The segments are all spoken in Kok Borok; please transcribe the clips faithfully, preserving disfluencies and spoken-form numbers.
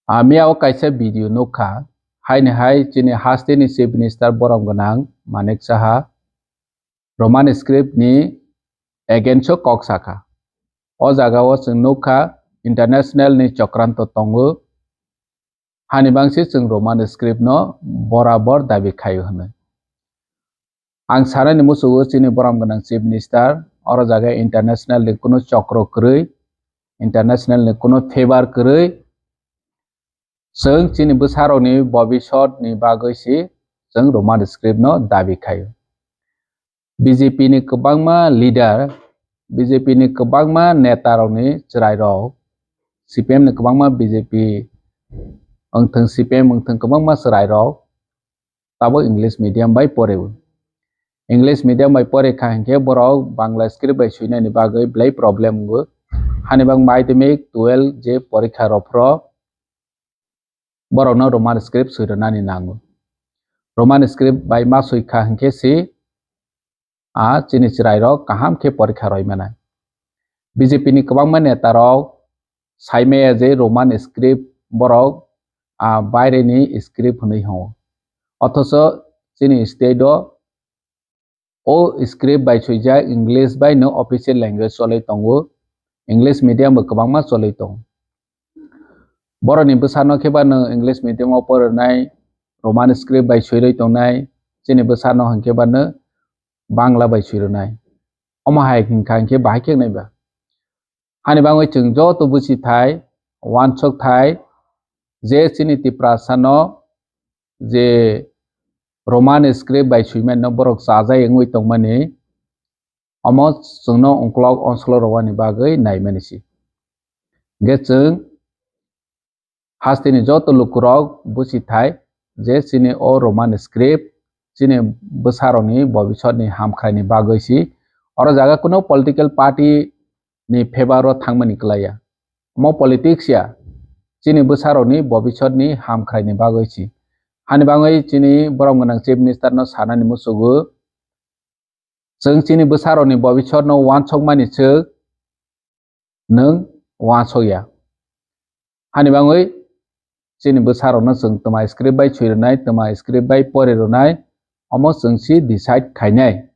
Ami o kaisa video nukha, haini hai chini hasteni Chief Minister borom gwnang Manik Saha Roman script ni against o kok sakha. O jaga o chwng nukha international ni chokranto tongo, hani bangsi chwng Roman script no borabor dabi khaio hwnwi. Ang sanani musugo chini borom gwnang Chief Minister, oro jaga international ni kuno chokro kwrwi, international ni kuno favor kwrwi, chwng chini bwsarokni bobisot ni bagwi si chwng Roman script no dabi khaio. B J P ni kwbangma leader, B J P ni kwbangma neta rokni chwrai rok, C P M ni kwbangma B J P wngthwng, C P M wngthwng, kwbangma chwrai rok tabuk English medium bai poreo. English medium bai pore kha hinkhe borok Bangla script bai swinani bagwi belai problem wngo. Hani bang madhyamik twelve je porikha rok phro borokno Roman script swi rwnani nango. Roman script bai ma swi kha hinkhe si a chini chwrai rok kaham khe porikha roi manai. B J P ni kwbangma neta rok saimaya je Roman script borok a baireni script hwnwi hwngo. Othocho chini state o o script bai swijak English bai no official language cholwi tongo, English medium bo kwbangma cholwi tongo. Borokni bwsano khe ba no English medium o porinai, Roman script bai swirwi tongnai, chini bwsano hinkhe ba no Bangla bai swirwnai. Omo hai hinkha hinkhe bahai khe wngnai ba. Hani bagwi chwng joto buchi thai, wansuk thai, je chini Tiprasano je Roman script bai swimano borok chajai wngwi tongmani, omo chwngno ongklok onslo rwani bagwi naimani si. Ge chwng hasteni joto lukurok buchi thai je chini o Roman script chini bwsarokni bobisotni hamkhraini bagwi si. Oro jaga kuno political party ni favor o thangmani kwlaiya. Omo politics ya, chini bwsarokni bobisotni hamkhraini bagwi si. Hani bagwi chini borom gwnang Chief Minister no sanani musugo, chwng chini bwsarokni bobisotno wansokmani swk nwng wansokya. Hani bagwi chini bwsarokno chwng twma script bai swi rwnai, twma script bai pori rwnai, omo chwng si decide khainai.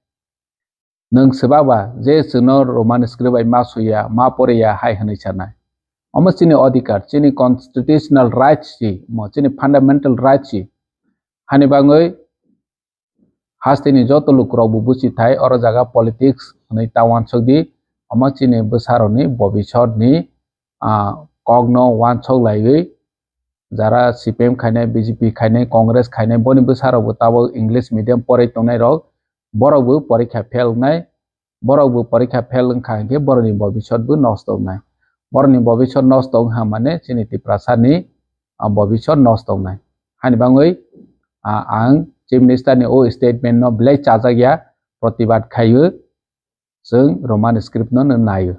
Nwng swbaba je chwngno Roman script bai ma swiya, ma poriya hai hwnwi sanai. Omo chini odhikar, chini constitutional rights si, mo chini fundamental rights si. Hani bagwi hasteni joto lukurok bo buchi thai, oro jaga politics hwnwi ta wansok di, omo chini bwsarokni bobisotni, ah, kokno wansok laiwi jara C P M khainai, B J P khainai, Congress khainai, boni bwsarok bo tabuk English medium porwi tongnai rok, borok bo porikha fail wngnai, borok bo porikha fail wngkha hinkhe borokni bobisot bo nosto wngnai. Borokni bobisot nosto wngkha mane chini Tiprasani, ah, bobisot nosto wngnai. Hani bagwi, ah, ang Chief Minister ni o statement no belai chajakya, protibad khaio, chwng Roman script no naio.